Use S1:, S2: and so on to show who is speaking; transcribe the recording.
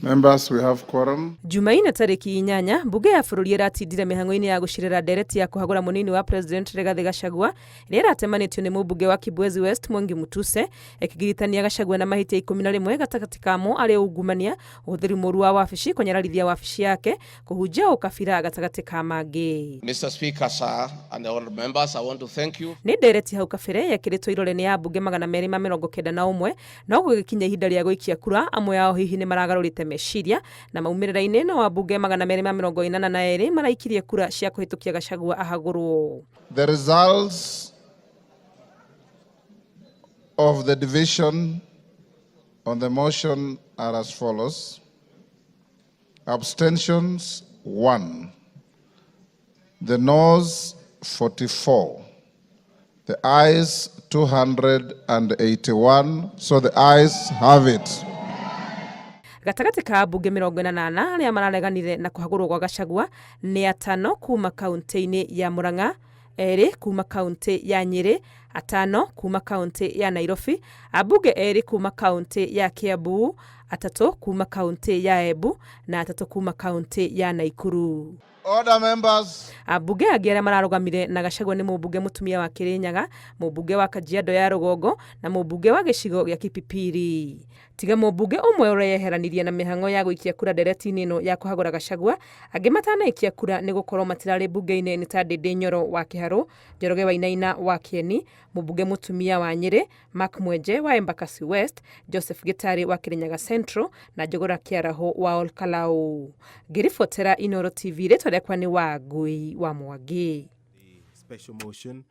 S1: Members, we have quorum.
S2: Jumaine tarĩki 8, mbunge ya bũrũri ĩratindire mĩhang'o-inĩ ya gũcirĩra ndereti ya kũhagũra mũnini wa President Rigathĩ Gachagua ĩrĩa ĩratemanĩtio nĩ mũmbunge wa Kibwezi West Mwangi Mutuse, ĩkĩgiritania Gachagua na mahĩtia 11, gatagatĩ kamo arĩ ungumania, ũhũthĩri mũru wa wabici, kũnyararithia wabici yake, kũhunjia ũkabira gatagatĩ ka mangĩ.
S3: Mr. Speaker, sir, and the honorable members, I want to thank you.
S2: Nĩ ndereti hau kabere yekĩrĩtwo irore nĩ ambunge 291, no gũgĩkinya ihinda rĩa gũikia kura, amwe ao hihi nĩ maragarũrĩte meciria, na maumĩrĩra-inĩ no ambunge 282 maraikirie kura cia kũhĩtũkia Gachagua ahagũrwo.
S1: The results of the division on the motion are as follows. Abstentions, 1. The noes, 44. The ayes, 281. So the ayes have it.
S2: Gatagatĩ ka ambunge 48 arĩa marareganire na kũhagũrwo gwa Gachagua nĩ 5 kuma kaunti-inĩ ya Murang'a, 2 kuma kaunti ya Nyĩrĩ, 5 kuma kaunti ya Nairobi, ambunge 2 kuma kaunti ya Kiambu, 3 kuma kaunti ya Embu na 3 kuma kaunti ya Naikuru.
S1: Order, members.
S2: Ambunge angĩ arĩa mararũgamire na Gachagua nĩ mũmbunge mũtumia wa Kirinyaga, mũmbunge wa Kajiado ya Rũgongo na mũmbunge wa gĩcigo gĩa Kipipiri. Tiga mũmbunge ũmwe ũreyeheranirie na mĩhang'o ya gũikia kura ndereti-inĩ ĩno ya kũhagũra Gachagua, angĩ matanaikia kura nĩ gũkorwo matirarĩ mbunge-inĩ nĩ ta Ndindi Nyoro wa Kĩharũ, Njoroge Wainaina wa Kĩeni, mũmbunge mũtumia wa Nyĩrĩ, Mark Mwenje wa Embakasi West, Joseph Gĩtarĩ wa Kirinyaga Central na Njũgũra Kĩaraho wa Olkalau. Ngĩribotera Inooro TV, rĩtwa rĩakwa nĩ Wangui wa Mwangi.
S4: Special motion.